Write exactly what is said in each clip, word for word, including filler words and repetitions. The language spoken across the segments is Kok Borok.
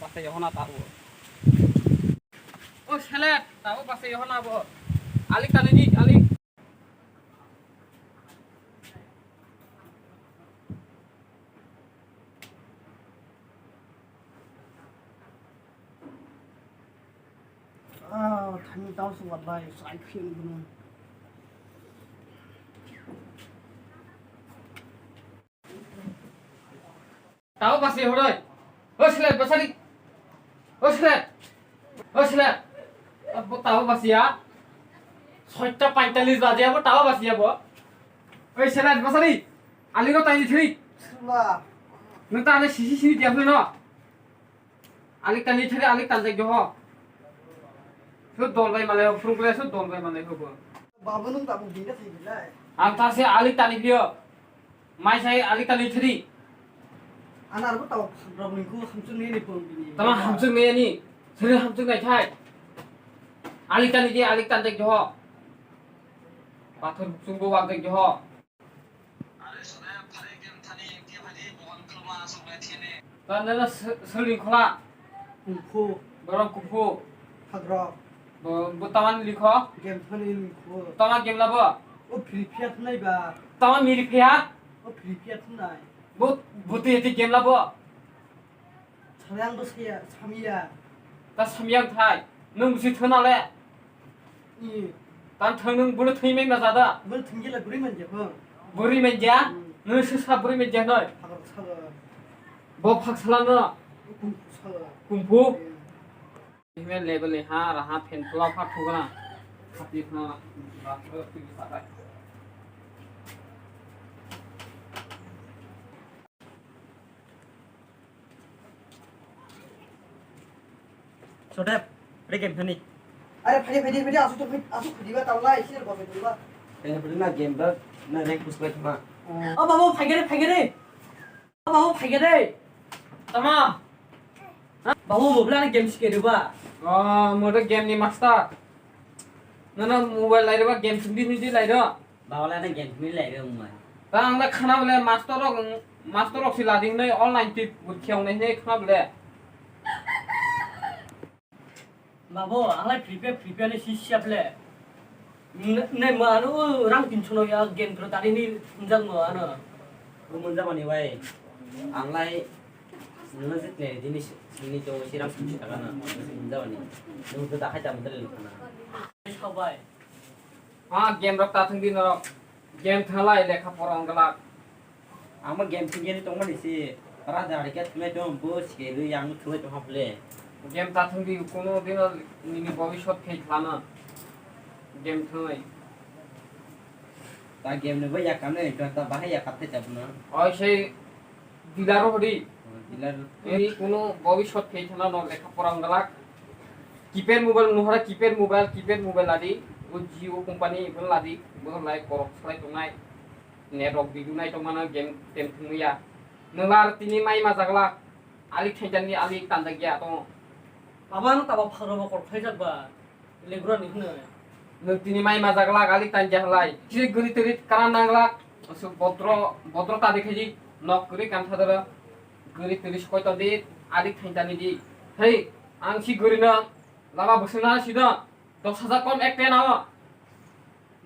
Basa yohona tabo. O selet, tabo basa yohona bo. Alik tani ni, alik. Ah, thani tao se wallahi, sai phiya ni bono. Tao basi horoi. O selet, basari. O selet. O selet. Abo tao basi ya. Soita paintalis baje abo tao basi ya bo. Oi selet, basari. Ali no tani thri. Bismillah. Nung ta ani sisi sini dia no. Alik tani thari alik tanjak joho. Su dol bai malai ho, phurung kle su dol bai malai ho bo. Babu nung tabuk bini thai bilai. Ang ta se alik tani phio. Mai sai alik tani thari. Ana arbo tabuk rok ningku hamsung ni ni phung bini. Tama hamsung ni ani. Sini hamsung nai thai. Alik tani di alik tanjak joho. Pathor sungbo wak jak joho. Tanda na sel-, selling khola. Kumphu. Borok kumphu. Hagrok. Bo, bo taman likho. Game thani likho. Tama game labo. O Free Fire nai ba. Tama miri phiya. O Free Fire nai. Bo, bo tu yati game labo. Samyang bo saya, samya. Ta samyang thai. Nung bisi thana le. I. Tan thang nung bulu thwi mai ma jada. Bulu thwi gila buri manja ho. Buri manja? Hmm. Nung sisa buri manja noi. Phakar sala. Bo phak sala no. Kung sala. Kung fu? Hmm. Hime level ni ha, ra ha, fan club ha, thugana. Hati khna, ba, ba, twi sa, ba. Sodep, re game thani. Are, phai, phai, phai, asuk to, asuk phai diba, tawla, isi bo phai diba. Kaya beri na game ba, na rank push bai thuma. Oh, babu, phai gere, phai gere. Oh, babu, phai gere. Tama. Ha? Babu, mobile na game sike diba. Oh, mo to game ni master. Nana mobile lai diba, game sindi sindi lai do. Babalai na game thumui lai rw wngmai. Ta ang da khana bole master rok, master rok si lading nai online tip bwkhe wngnai hinwi khana bole. Babo, ang lai Free Fire, Free Fire ni si siap le. N-, nai ma ano rang tinso no ya game pro tari ni unjak mo ano. Bo munjak mani bai. Ang lai nuna jit ne dini si, sini to si rang tinso taka na. Munjak mani. Nung to dakhai ta mudal khana. Sabai. Ah, game rok ta thwng di norok. Game thwng lai lekha pora wng glak. Ang bo game thwng gini tongmani se. Para jari khe thwngnai tong bo sikelwi ang thwngnai tong hap le. Game ta thwng di kuno dino nini bobisot khai khlana. Game thwngnai. Ta game ni bo yakam nai ta bahai yakap thai tabna. Oi sei Dealer rok di. Oh, dealer. Ei kuno bobisot khe thana no lekha pora wng glak. Keypad mobile nuhara keypad mobile, keypad mobile ladi. O Jio company iphun ladi. Bo lai korok salai tongnai. Net rok bidu nai tongmano game tem thwngya. Nwng lar tini mai ma jaglak. Ali thainjani ali tanjakya tongo. Abo ano tabo pharo bo kor khaijak ba. Legroni hwnwi. Nwng tini mai majak lak alik tanja halai. Chiri guri tiri kana nanglak. Asuk botro, botro tadi khaji nok guri kantha dara. Guri tiri sokoi tadi alik thain tani di. Hei, ang si guri no lama bwswk na si do. Dos hajar kom ek tena o.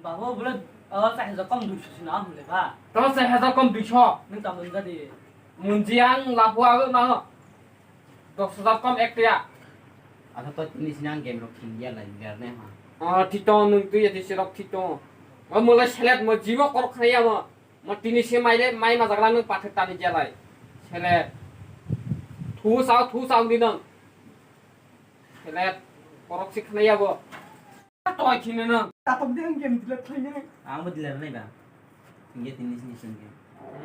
Babo bole, o, char hajar kom duiso si na hwnle ba. To char hajar kom duiso. Nwng ta munja di. Munji ang lapu abo na. Dos hajar kom ek taya. Asa to tini sini ang game rok thwngya lai, gar ne ha. Ah, thito nwng twi ati sirok thito. O mulai selet mo jimo korok khnaya mo. Mo tini si mai le, mai majak lang nwng pathak tani jalai. Selet. Thu sao, thu sao di nwng. Selet. Korok si khnaya bo. Toi khini nwng. Tatok de ang game delete khlainai. Ang bo delete nai ba. Hingke tini sini sini game.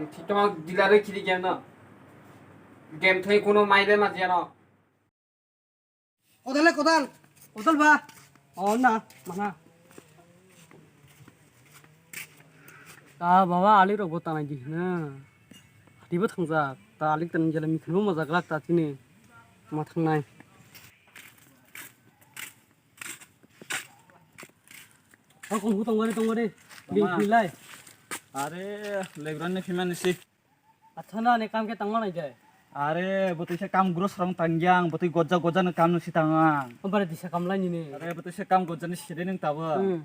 Thito delete khini game no. Game thai kuno mai le ma jeno. Kodal le kodal. Kodal ba. Oh na, mana. Ta baba ali rok bo tanai di na. Hati bo thangjak. Ta alik tan jela mikhin bo majak lak ta chini. Ma thangnai. Ang kong hutong gari tong gari. Bil Tama. Bilai. Are, legrani phimani si. Acha na ne kam ke tangma nai jai. Are, bwtwi se kam gros rong tangyang, bwtwi gojja gojja no kam no si tangang. Obare disa kam lai nini. Are, bwtwi se kam gojja ni siri nung tabo. Hmm.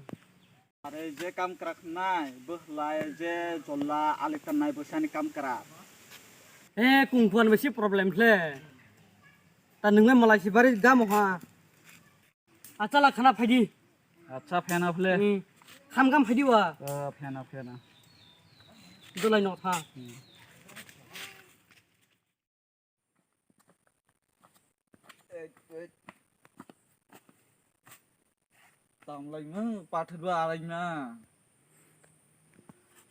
Are, je kam krak nai, bwhlai je jolla alik tan nai bwsani kam krak. Eh, kungkhuan besi problem khle. Ta nungle malai si bari gamo ha. Achala khana phaidi. Acha, phena phle. Hmm. Kham kham phaidi wa. Ah, phena, phena. Dolai no tha. Hmm. Tamlai mung pathar ba araima.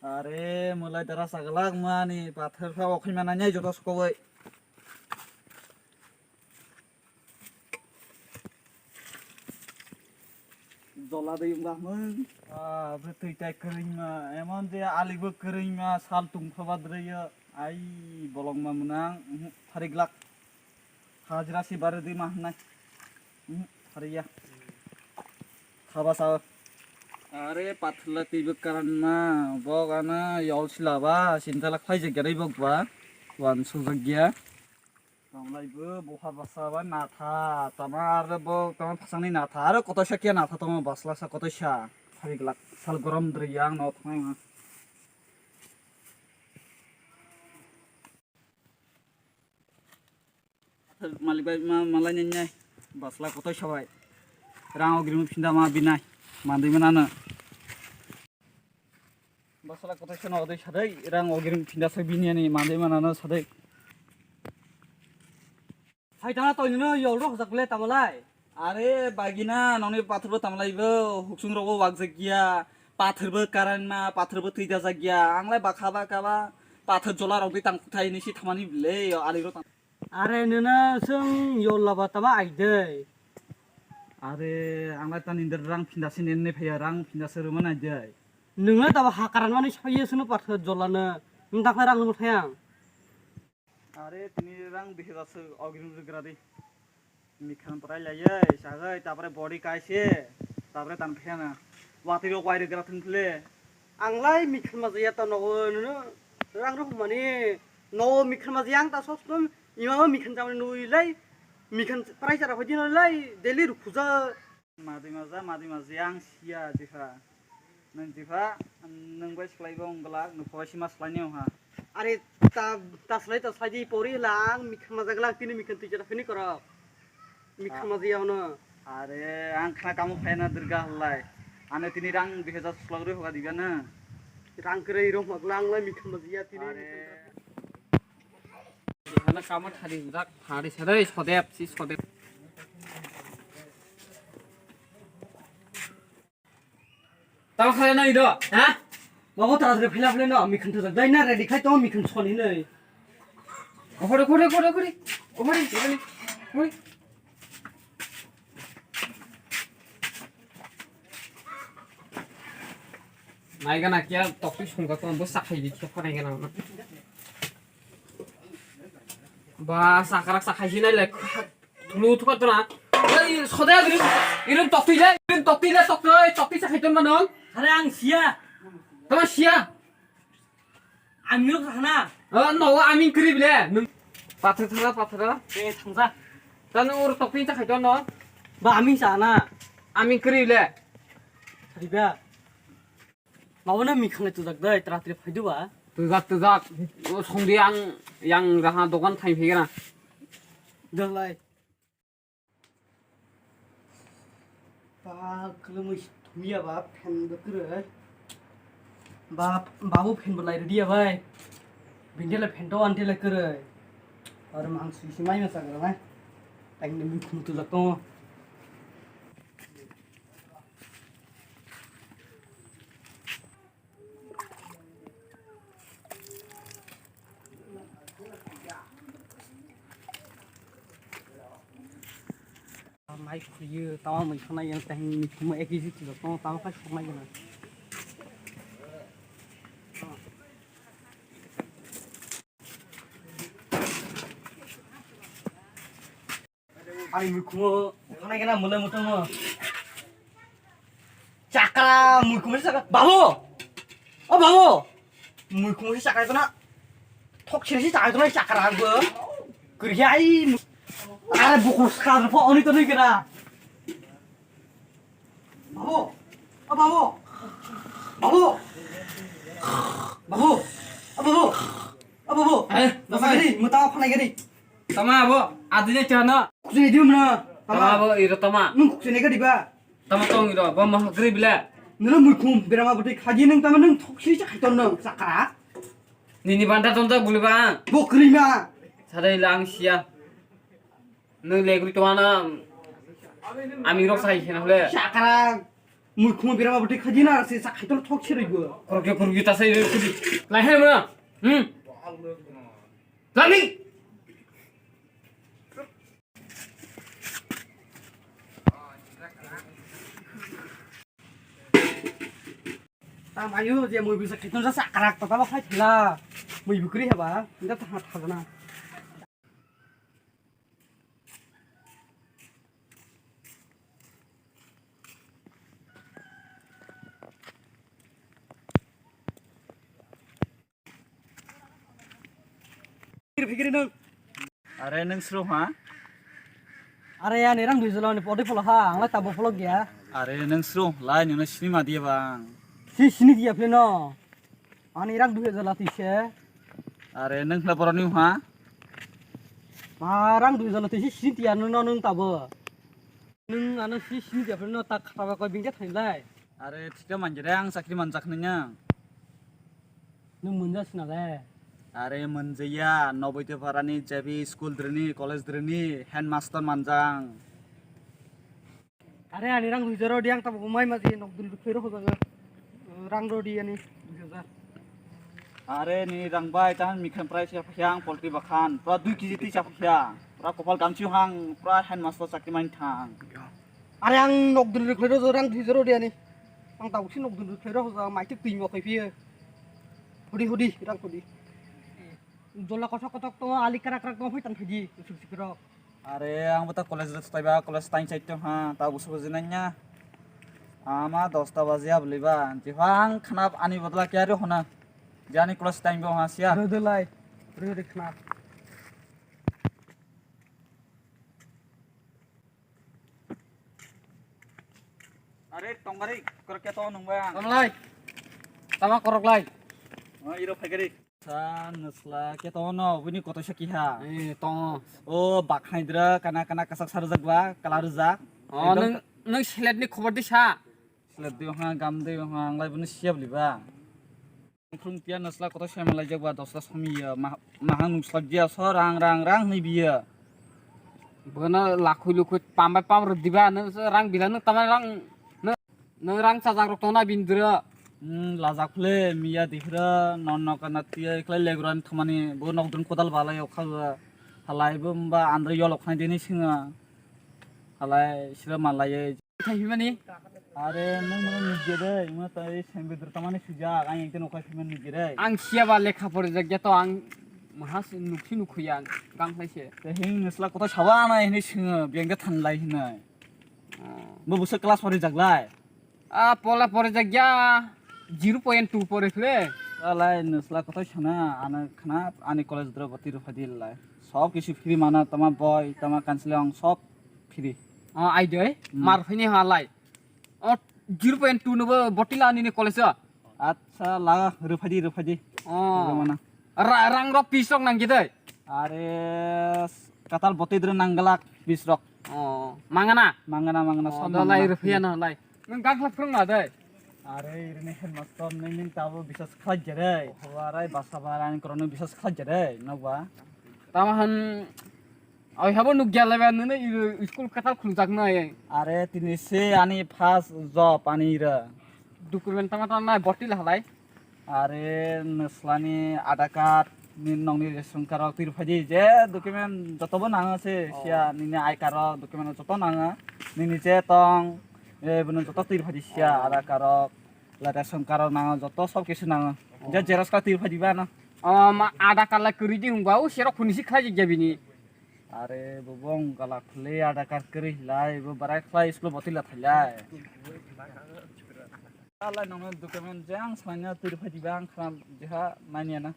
Are, mwlai dara sagalak mani pathar pha okhai mana nyai joto sokoi. Jola de wngkha hwn. Ah, bwtwi tai kwrwngma, emon je alibo kwrwngma, sal tungpha badrwyo. Ai, bolongma mwnang, uhmm, phariglak. Hajra si barwi di ma hwnai. Uhmm, phariya. Khaba sao. Are, pathla twibo karanma, bok ano yol silaba, sintalak phaijakya rwi bokba. Wan sujak ya. Tamlai bo boha basa ba natha, tama aro bo tama phasangni natha, aro kotoisa khe natha tamo basla sa kotoisa. Phari glak sal gorom dri yang no thangnai ma. Malik bai ma malai nai nai basla kotoisa bai. Rang ogrim phinda ma binai. Mandui manano. Basala kotor seno odoi sadai, rang ogrim phinda sak bini ani mandai manano sadai. Hai tana toini no yol rok jak le tamalai. Are bagina noni pathor bo tamalai bo, huksung rok bo wak jak ya, pathor bo karan ma, pathor bo twi da jak ya, ang lai bakha ba kaba, pathor jola rok di tang thai ni si thamani bile, ali rok tang. Are nwna swng yol laba taba ai dei. Are ang lai tani der rang phinda se nenne phaiya, rang phinda se rwmani ai dei. Nwng le taba ha karan mani soye sunu pathor jolano. Nwng dakle rang rwmani phai ang. Are tini rang dui hajar se ogrim rwgra di. Mikhan prai laiye, sagai, tapore body kaise, tapore tan phai na. Watwi rok wai rwgra thung khle. Ang lai mikhan ma jaya ta nogo nwno rang rok mani nogo mikhan ma jaya ang ta sob sob ima ma mikhan jamani nui lai mikhan prai chara phai dino lai daily rukhuja. Madi maja, madi maja ang siya jikha. Nwng jikha, nwng bai slai bo wng glak, nwng khowai sima slai ni wng ha. Are ta, ta slai, ta slai di pori lang mikhan ma jagla tini mikhan twi chara phini korok. Mikha majiya hwno. Are, ang khna kamo phaina Durga hwlai. Ano tini rang dui hajar slok rwi hoga diba na. Rang kwrwi rok magla ang lai mikha majiya tini. Are. Hana kamo thari jak thari sadai sodep si sodep. Tamo khlai nai do, ha? Mabo tara tara phila phila no, mikhan thajak dai na ready khai tong mikhan soni nai. Okhore, okhore, okhore, okhore. Okhore, okhore, okhore. Nai gana kya tokti songka tong bo sakhai di kya khonai gana. Ba sakrak sakhai sinai le. Thulu thukar tona. Ei, sode irum, irum tokti le, irum tokti le, tokti, tokti sa khaiton manong. Are ang siya. Tama siya. Amino sana. Oh, no, amin kri bile. Pathar thanga, pathar. Eh, thangsa. Tano ur tokti sa khaiton no. Ba amin sana. Amin kri bile. Riba. Mabo no mikhanai tujak dai, tratri phaidu ba. Tujak, tujak. O songdi ang yang raha dogan thai phegena. Dalai. Ba, kwlwngwi thumya ba, phan bo kwrwi. Ba, babu phan bo lai rwdiya bai. Bindela phan to antela kwrwi. Ar mang sui sui mai ma sagra nai. Tang ni mukhung tu jato. Mai khuiyo, tama mai khana yang tang ni khuma ek kg kilo, tama tama khai khuma yang. Ani muikhumo, khana kena mole mutomo. Chakra, muikhumo si chakra. Babu! O babu! Muikhumo si chakra itona. Thok sini si chakra itona chakra agbo. Kwrwi khe ai. Are bukur skar pho oni to nui kena. Babu. O babu. Babu. Babu. O babu. O babu. Eh, babu. Gari, muta phanai gari. Tama abo, adine chana. Kuchini diu mna. Tama abo, iro tama. Nung kuchini gari ba. Tama tong iro, bo mo gari bila. Nuna muikhum, berama bwtwi khaji nung tama nung thoksi cha khaiton nung, chakra. Nini banta tonta buliba. Bo kwrwi ma. Sadai lang sia. Nung legri to ana. Ami rok sai khena hole. Chakra. Muikhum berama bwtwi khaji na se cha khaiton thok sirwi bo. Korokyo korokyo ta sai kudi. Lai he ma. Hmm. Lami. Tang bayu je mui bisa khaiton sa sakrak to taba khai thila. Mui bukri haba. Inda ta hat haba na. Are nung sro ha? Are ani rang dui jolo ni podi polo ha, ang lai tabo polo gya. Are nung sro lai nung sini ma dia bang. Si sini dia pleno. Ani rang dui jolo tise. Are nung na boroni ha? Ma rang dui jolo tise sini dia nung nung tabo. Nung ano si sini dia pleno tak khata ba koi bingke thainlai. Are thika manjare ang chakri manjak nanya. Nung munja sinale. Are munjaya, Noboitya Parani J B school drini, college drini, headmaster manjang. Are ani rang dui jolo di ang tabo mai maji nok dun dun phero hojaga. Rang rodi ani dui hajar. Are ni rang bai tan mikhan prai se phang polti bakhan, pra dui kg ti cha phang, pra kopal gamchi hang, pra headmaster chakri man thang. Are ang nok dun rikhlai ro rang dui jolo di ani. Ang tabo si nok dun rikhlai ro hojaga mai tik tui mo khai phiye. Hudi hudi rang hudi. Jola kothok kothok to ali krak krak to phai tan phaji sik sik rok. Are ang bata college rok taiba college time chai tong ha ta busu buji nanya. Ama dosta baji abli ba anti hang khana ani bodla kya ri hona. Jani college time bo ha sia. Rode lai. Rode khana. Are tongari korok kya to nung ba. Tama lai. Tama korok lai. Oh iro phai gari. Sa ngasla khe tongo no, bini kotor sa kiha. Eh, tongo. O, bak hai dra, kana, kana kasak sa rijak ba, kala rijak. Oh, ekdom nwng, nwng select ni khobor di sa. Select di ha, gam di ha, ang lai bini siap li ba. Khrum tia ngasla kotor sa malai jak ba, dosla somi ya, ma-, mahang nung slap dia, so rang, rang, rang ni biya. Bono lakhui lukhui pam bai pam rw diba, nwng rang bila nwng tama rang, nwng, nwng rang chajak rok tongna bini dura. Hmm, lajak phule miya dikhra, non nok na tiya ikhlai legrani thumani, bo nok dun kodal balai okha ga. Halai bo mba andre yol okhnai deni singa. Halai sira malai. Thai himani? Are nwng mano nugya de, imo tai sengbe dur tamani sujak, ang ekdin okhai phimani nugya de. Ang siya ba lekha pori jak ya to ang maha si nuksi nukhuya ang gang khlai se. Te hing ngasla kotor saba na hini singa, biyang de thanlai hinai. Oh. Bo busa class pori jak lai. A pola pori jak ya zero point two pori khle. Alai ngasla kotor sana, ana khana ani college dra bati rupha di lai. Sob kisu free mana tama boy, tama kansilong sob free. Oh, ai doi. Hmm. Mar phini halai. Oh, zero point two no bo botila ani ni college o. Acha la rupha di, rupha di. Oh. Rupha mana. Ra-, rang rok piece rok nang gidai. Are katal botwi dre nang galak piece rok. Oh, mangana. Mangana, mangana, oh, sob do lai mangana. Rupha no lai. Nwng gakla phwrwng ma dai. Are irini headmaster nini tabo bisas khlai jere. Warai basa barai korokno bisas khlai jere, nokba. Tama han Oi habo nukya laiba nini school katal khuljaknai. Are tini se ani first job ani ira. Document tama tama nai botila halai. Are nslani Aadhaar card ni nongni ration card rok tirphaidi je document jotobo nango se. Oh. Sia nini I card rok document joto nango. Nini je tong e bono joto tirphaidi sia. Oh. Aadhaar card rok, la ration card rok nango joto sob kisu nango. Oh. Je xerox card tirphaidi ba no. Oh, ma Aadhaar card la kwrwi di hwnba o serok khunisi khlai jak ya bini. Are bo bong gala khwlwi Aadhaar card kwrwi lai bo barai khlai school botila thailai. Alai nongno document jang sanya tiri phai diba ang khana jeha manya na.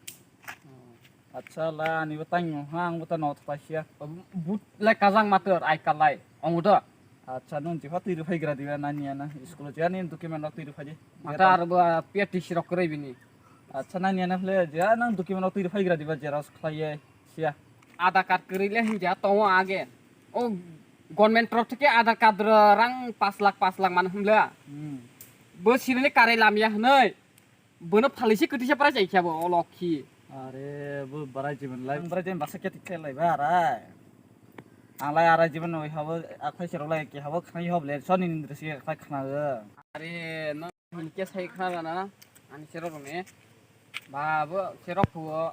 Acha la, ani bo tang ha, ang bo ta no ta sia. But lai kajang mator ai kalai. Omo do. Acha, nung jiha twi rw phai gra diba nani ana. School jiha ni document rok twi rw phai di. Mata ar bo P R T C rok kwrwi bini. Acha, nani ana phle jiha nang document rok twi rw phai gra diba, xerox khlai ye sia. Aadhaar card kwrwi le hinja tongo age. O government rok theke Aadhaar card rang paanch lakh, paanch lakh man hwnle. Hmm. Bo sinini karai lamya hwnwi. Bono phalisi kwtisa prai chai khe bo o lokhi. Are bo barai jiban lai. Ang barai jiban basa khe tikhe lai ba arai. Ang lai arai jiban noi habo akhai serok lai ke habo khnai hob le soni nindri si akhai khna go. Are no hini ke sai khna na na. Ani serok ne. Ba bo serok phuo.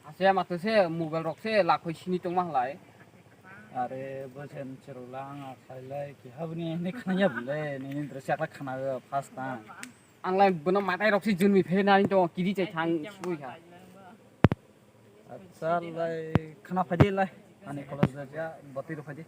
Ase ma to se mobile rok se lakhoi sini tong ma lai. Are bo sen serok lang akhai lai ke habni ne khna ya bole ne nindri si akhai khna go first time. Ang lai bono matai rok se jwnwi phe nani tongo, kiri chai thang sui kha. Acha lai khna phai di lai. Ani college da ja bati rw phai di.